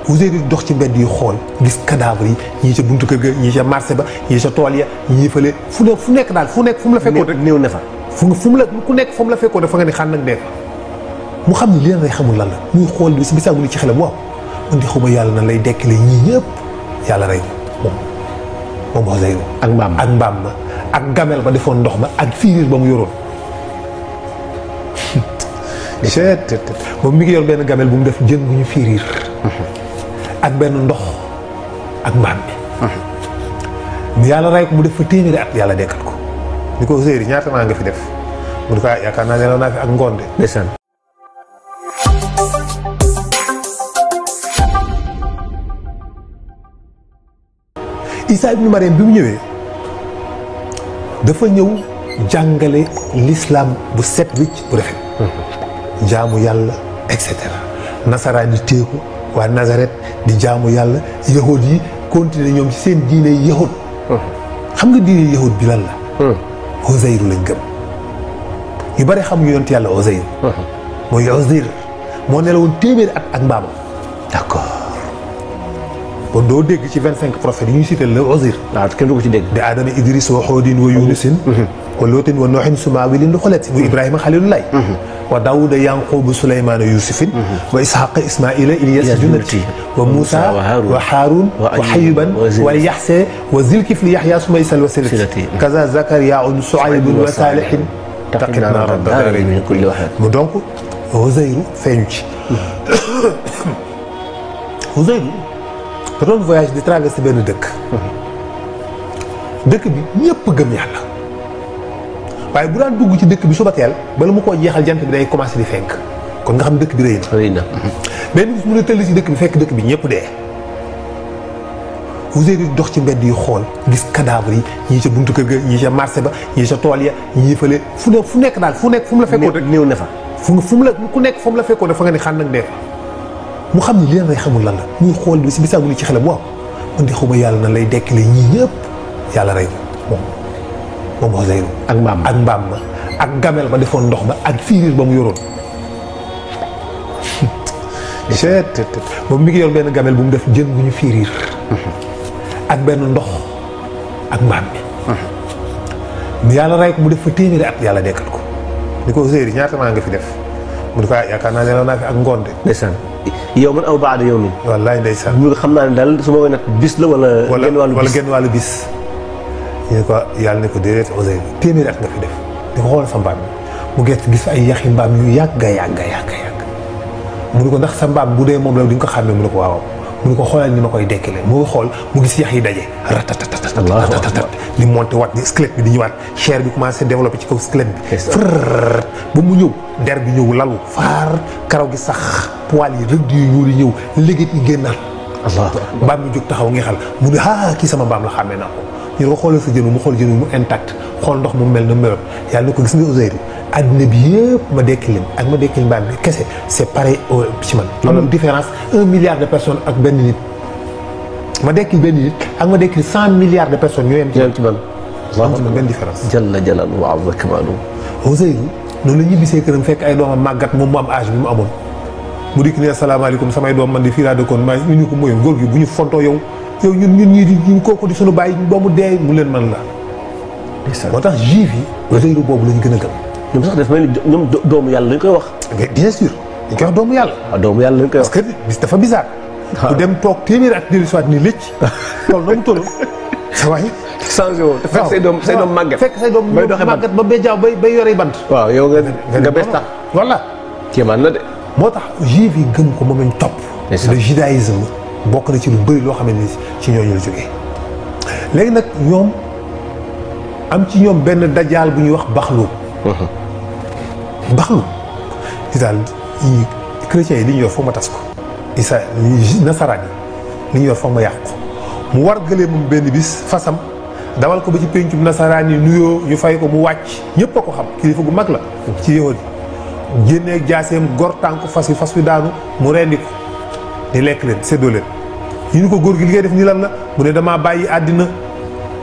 Uzayru dox ci mbedd yi xool gis cadavre yi ñii ca buntu kër ga ñii ca marché ba ñii ca tool ya ñii fële fu nekk daal fu nekk fu mu la fekkoon rek néew ne fa fu mu la ku nekk fu mu la fekkoon dafa nga ni xaan nag dee fa mu xam ne leen rey xamul lan la muy xool bi si bisaa mu ni ci xelam waaw man di xuma yàlla nan lay dekkile ñii ñëpp yàlla rey moom Uzayru ak mbaam ma ak gamel ba defoon ndox ma ak fiiriir ba mu yoroon moom mi ngi yor benn gamel bu mu def jën bu ñu fiiriir ak benn ndox ak mbaam mi yàlla rey ko mu def fa téeméeri at yàlla dekkal ko ni ko Uzayru ñaata maa nga fi def mu ne ko yaakaar naa nelaw naa fi ak ngoon de ndeysaan Isa ibnu Maryam bi mu ñëwee dafa ñëw jàngale l'islam bu set wicc bu rafet jaamu yàlla et cetera nasaraan yi téye ko waa Nazareth di jaamu yàlla yahud yi continuer ñoom ci seen diine yahud xam nga diine yahud bi lan la Uzayru lañ gëm ñu bari xamuñu yonent yàlla Uzayru mooy Uzayru moo nelawoon téeméeri at ak mbaamam d'accord kon doo dégg ci 25 prophètes yi ñuy cité la Uzayru waaw kenn du ko ci dégg di Adama Idris wa Xoodin wa Yunusin wa Lootin wa Nooxin Sumaawilin lu xolet bu Ibrahima Xalilullaay wa Daawuda Yanquuba Suleymaana Yuusufin wa Isxaaqa Ismaila Ilyas Junati wa Muusa wa Haaruun wa Ayyuban wa Yaxse wa Zilkifli Yaxya Sumaysal wa Silati kaza Zakariyaun Suaybun wa Saalihin taqina naara daari min kulli wahid mu donc Uzayru feeñu ci Uzayru da doon voyage di traversé benn dëkk bi ñëpp gëm yàlla waaye bu daan dugg ci dëkk bi suba teel bala mu koo jeexal jant bi day commencé di fenk kon nga xam dëkk bi rëy na benn bis mu ne tëll ci dëkk bi fekk dëkk bi ñëpp dee Uzayru dox ci mbedd yi xool gis cadavre yi ñii ca buntu kër ga ñii ca marché ba ñii ca tool ya ñii fële fu nekk daal fu nekk fu mu la fekkoon rek néew ne fa fu mu la ku nekk fu mu la fekkoon dafa nga ni xaan nag dee fa mu xam ne leen rey xamul lan la muy xool bi si bisaa mu ni ci xelam waaw man di xuma yàlla nan lay dekkile ñii ñëpp yàlla rey moom Uzayru ak mbaam ma ak gamel ba defoon ndox ma ak fiiriir ba mu yoroon moom mi ngi yor benn gamel bu mu def jën bu ñu fiiriir ak benn ndox ak mbaam mi yàlla rey ko mu def fa téeméeri at yàlla dekkal ko ni ko Uzayru ñaata maa nga fi def mu ne ko yaakaar naa nelaw naa fi ak ngoon de ndeysaan yow man aw baada yow min wallaay ndeysaan ñu xam naa ne daal su ma koy nat bis la wala genn wàllu bis ñu ne ko yàlla ne ko déedéet Uzayru téeméeri at nga fi def di ko xoolal sa mbaam mu gis ay yaxi mbaam yu yàgg mu ne ko ndax sa mbaam bu dee moom la di nga ko xàmmee mu ne ko waaw mu ne ko xoolal ni ma koy dekkile mu xool mu gis yax yi daje ratatatat di monté waat di squelette bi di ñëwaat chair bi commencé développé ci kaw squelette bi frr ba mu ñëw der bi ñëw lalu faar karaw gi sax poil yi rëdd yu ñuul yi ñëw léegi yi génnaat mbaam mi jóg taxaw ngi xal mu ne kii sama mbaam la xàmmee naa ko ñu ko xoolal sa jënu mu xool jënu mu intact xool ndox mu mel na meloon yàlla na ko gis nga Uzayru adduna bi yëpp ma dekki leen ak ma dekki mbaam bi kese c'est pareil ci man amul différence 1 milliard de personnes ak benn nit ma dekki benn nit ak ma dekki 100 milliards de personnes ñoo yem ci man amul benn différence jalla jalaaluhu wa azza kamaaluhu Uzayru noonu la ñibbisee këram fekk ay doomam màggat moom mu am âge bi mu amoon mu dikk ne asalaamaaleykum samay doom man di fii laa dëkkoon maa ñu ko mooy góor gi bu ñu fontoo yow ñun ñii di ñun kooku di suñu bàyyi doomu dee mu leen man la moo tax juif yi Uzayru boobu lañu gën a gëm ñoom sax daf mel ni ñoom doomu yàlla lañ koy wax bien sûr dañ koy wax doomu yàlla waaw doomu yàlla lañ koy wax parce que bis dafa bizarre bu dem toog téeméeri at dellu soit ni lëcc tool na mu toll sa waay changé woo te fekk say doom màggat fekk say doom màggat ba béjaaw bay yorey bant waaw yow nga bees tax voilà kéemaan na de moo tax juif yi gëm ko moom lañ topp le judaïsme bokk na ci lu bëri loo xam ne ci ñooñu la jógee léegi nag ñoom am ci ñoom benn dajaal bu ñuy wax baxlu di daal chrétiens yi li ñu yor foog ma tas ko isa nasaraan yi li ñu yor foog ma yàq ko mu war gëlee moom benn bis fasam dawal ko ba ci péncum nasaraan yi nuyoo ñu fay ko mu wàcc ñëpp a ko xam kilifa gu mag la ci yahud yi génneeg jaaseem gor tànk fas wi daanu mu rendi ko di lekk leen séddoo leen ñu ni ko góor gi li ngay def ni lan la mu ne damaa bàyyi àddina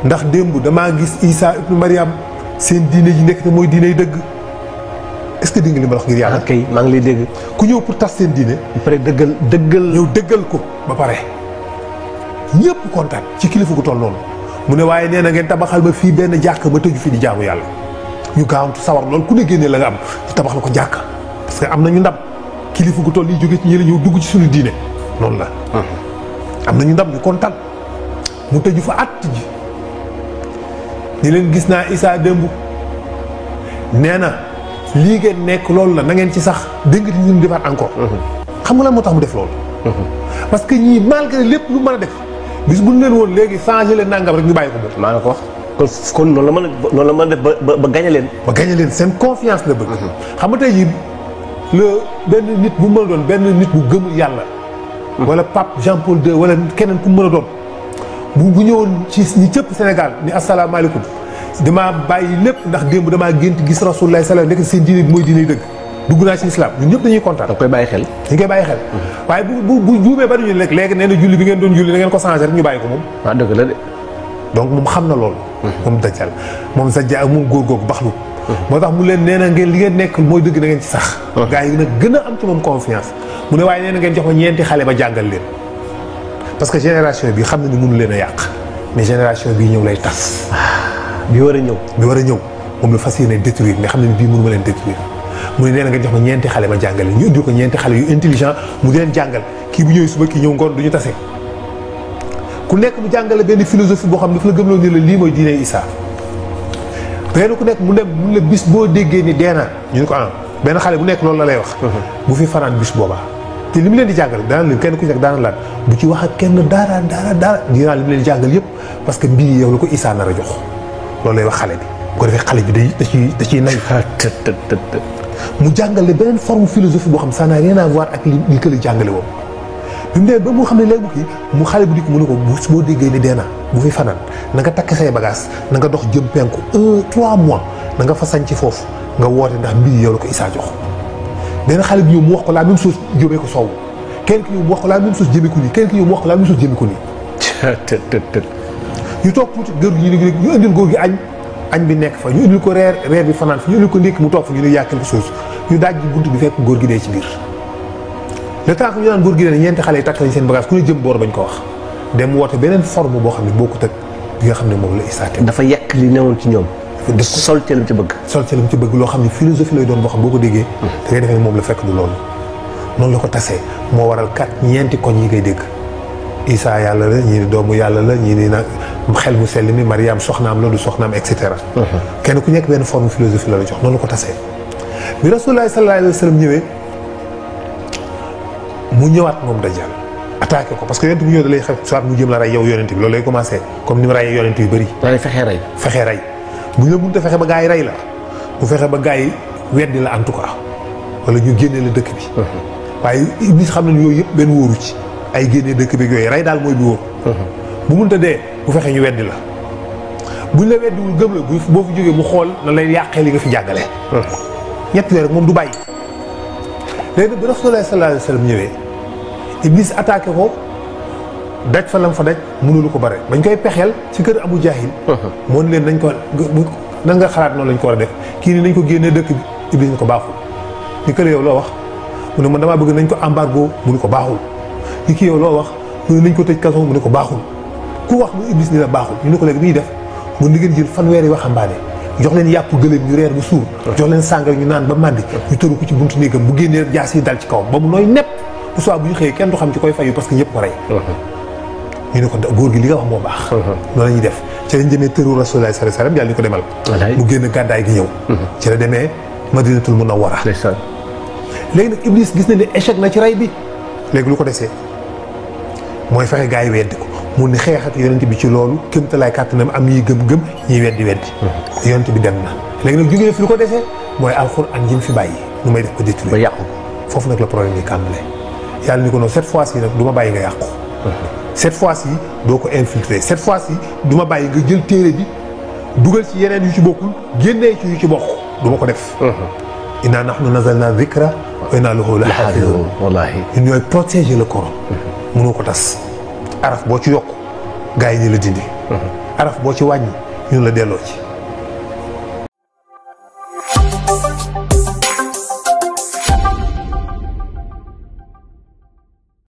ndax démb damaa gis Isa ibnu Maryam seen diine ji nekk te mooy diiney dëgg est-ce que dégg nga li ma wax ngir yàlla. kay maa ngi lay dégg. ku ñëw pour tas seen diine. après dëggal. ñëw dëggal ko ba pare ñëpp kontaan ci kilifa gu toll noonu mu ne waaye nee na ngeen tabaxal ma fii benn jàkk ma tëju fii di jaamu yàlla ñu gaawantu sawar loolu ku ne génnee la nga am ñu tabax la ko jàkk parce que am nañu ndam kilifa gu toll yi jóge ci ñële ñëw dugg ci suñu diine noonu la. am nañu ndam ñu kontaan mu tëju fa at ji ni leen gis naa Issa démb nee na lii ngeen nekk loolu la na ngeen ci sax dégg nga ñu defaat encore. xam nga lan moo tax mu def loolu. parce que ñii malgré lépp lu mën a def bis bu ñu leen woon léegi changé leen nangam rek ñu bàyyi ko moom. maa la ko wax kon noonu la mën a def ba gañe leen. ba gañe leen seen confiance la bëgg. xam nga tey jii benn nit bu mën a doon benn nit bu gëmul yàlla. wala Pape Jean Paul II wala keneen ku mën a doon. bu ñëwoon ci ñi cëpp Sénégal ni asalaamaaleykum damaa bàyyi lépp ndax démb damaa gént gis Rasulullah sallallahu nekk seen diine bi mooy diine dëgg dugg naa ci islam ñun ñëpp dañuy kontaan. da koy bàyyi xel. dañ koy bàyyi xel. waaye bu juumee ba duñu lekk léegi nee na julli bi ngeen doon julli da ngeen ko changé rek ñu bàyyi ko moom. waaw dëgg la de. donc moom xam na loolu. moom dajjal moom Zadja moom góor googu baxlu. moo tax mu leen nee na ngeen li ngeen nekk mooy dëgg na ngeen ci sax. gars yi nag gën a am ci moom confiance mu ne waaye nee na ngeen jox ma ñeenti xale ba jàngal leen parce que génération bi xam na ni mënu leen a yàq mais génération bii ñëw lay tas. bi war a ñëw. moom la fas yéene détruire mais xam ne bii mënu ma leen détruire mu ne nee na nga jox ma ñeenti xale ma jàngal leen ñu indil ko ñeenti xale yu intelligent mu di leen jàngal kii bu ñëwee suba kii ñëw ngoon du ñu tase ku nekk mu jàngale benn philosophie boo xam ne dafa la gëmloo ni la lii mooy diine Issa benn ku nekk mu dem mun la bis boo déggee ni dee naa ñu ne ko benn xale bu nekk loolu la lay wax. bu fi fanaan bis boobaa te li mu leen di jàngal daana leen kenn ku ci nekk daana laan bu ci wax ak kenn dara dinaa li mu leen di jàngal yëpp parce que mbir yi yow la ko Issa nar a jox loolu lay wax xale bi bu ko defee xale bi da ciy nay mu jàngale beneen forme philosophie boo xam ça n'a rien à voir ak li ko la jàngale woon bi mu demee ba mu xam ne léegi bu kii mu xale bu dikk mu ne ko boo déggee ni dee naa bu fi fanaan na nga takk say bagage na nga dox jëm penku 3 mois na nga fa sañ ci foofu nga woote ndax mbir yi yow la ko Issa jox benn xale bi ñëw mu wax ko la même chose jóbee ko soow kenn ki ñëw mu wax ko la même chose jëmee ko nii kenn ki ñëw mu wax ko la même chose jëmee ko nii ñu toog tuuti góor gi ñu indil góor gi añ bi nekk fa ñu indil ko reer bi fanaan fi ñu indil ko ndékki mu toog fa ñu ne yaa quelque chose ñu daaj ji bunt bi fekk góor gi dee ci biir le temps que ñu naan góor gi dee ñeenti xale yi takk nañ seen bagage ku ne jëm boor bañ ko wax dem woote beneen forme boo xam ne bokkut ak bi nga xam ne moom la Issa dafa yekk li newoon ci ñoom def sol ci lam ci bëgg loo xam ne philosophie lay doon boo xam boo ko déggee da ngay defee ne moom la fekk du loolu noonu la ko tasee moo waral ñeenti koñ yi ngay dégg Issa yàlla la ñii ni doomu yàlla la ñii ni nag xel mu sell mi Mariam soxnaam la du soxnaam et cetera kenn ku nekk benn forme philosophie la jox noonu la ko tasee bi Rasulullah sallallahu alayhi wa sallam ñëwee mu ñëwaat moom Dajjal attaqué ko parce que yonent bu ñëw da lay xew soit mu jëm la rey yow yonent bi loolu lay commencé comme ni mu reyee yonent yu bëri fexee rey bu ñu la mënut a fexe ba gaa yi rey la bu fexe ba gaa yi weddi la en tout cas wala ñu génne la dëkk bi waaye Iblis xam nañ yooyu yëpp benn wóoru ci ay génnee dëkk bi yooyu rey daal mooy bi wóor bu mënut a dee bu fexe ñu weddi la buñ la weddiwul gëm la boo fi jógee mu xool na lay yàqee li nga fi jàngale ñett yooyu rek moom du bàyyi léegi nag bi Rasulullah sallallahu alayhi wa sallam ñëwee Iblis attaqué ko daj fa lam fa daj mënulu ko bare bañ koy pexeel ci kër Abu Jahil moo ne leen nañ ko nan nga xalaat noonu lañ ko war a def kii ni nañ ko génnee dëkk bi Iblis ni ko baaxul ni kër yow loo wax mu ne man damaa bëgg nañ ko embargo mu ne ko baaxul ni kii yow loo wax mu ne nañ ko tëj kaso mu ne ko baaxul ku wax lu Iblis ni la baaxul ñu ne ko léegi bi ñuy def mu ni ngeen jël fanweeri waxambaane jox leen yàpp gëléem ñu reer ba suur jox leen sàngara ñu naan ba màndi ñu tëru ko ci buntu néegam bu génnee jaas yi dal ci kawam ba mu nooy nepp bu soit bu ñu xëyee kenn du xam ci koy fayu parce que ñëpp ko rey ñu ne ko góor gi li nga wax moo baax noonu la ñuy def ci lañ demee tëru Rasulullah sallallahu alayhi wasallam yàlla ñu ko demal mu génn gàddaay gi ñëw ci la demee Madinatul Munawwara léegi nag Iblis gis na ne échec na ci rey bi léegi lu ko desee mooy fexe gaa yi weddi ko mu ni xeex ak yonent bi ci loolu kémtalaay kàttanam am ñiy gëm-gëm ñiy weddi yonent bi dem na léegi nag jógee fi lu ko desee mooy alxuraan ji mu fi bàyyi nu may def ko détruire ba yàqu foofu nag la problème yi kàmbale yàlla ni ko noonu cette fois-ci nag du ma bàyyi nga yàqu cette fois-ci doo ko infiltrer cette fois-ci du ma bàyyi nga jël téere bi dugal ci yeneen yu ci bokkul génnee ci yu ci bokk du ma ko def inna nahnu nazalna dhikra wa inna lahu lahafizun wallaahi ñun ñooy protéger le Coran mënoo ko tas araf boo ci yokk gaa yi ñu la dindi araf boo ci wàññi ñun la delloo ci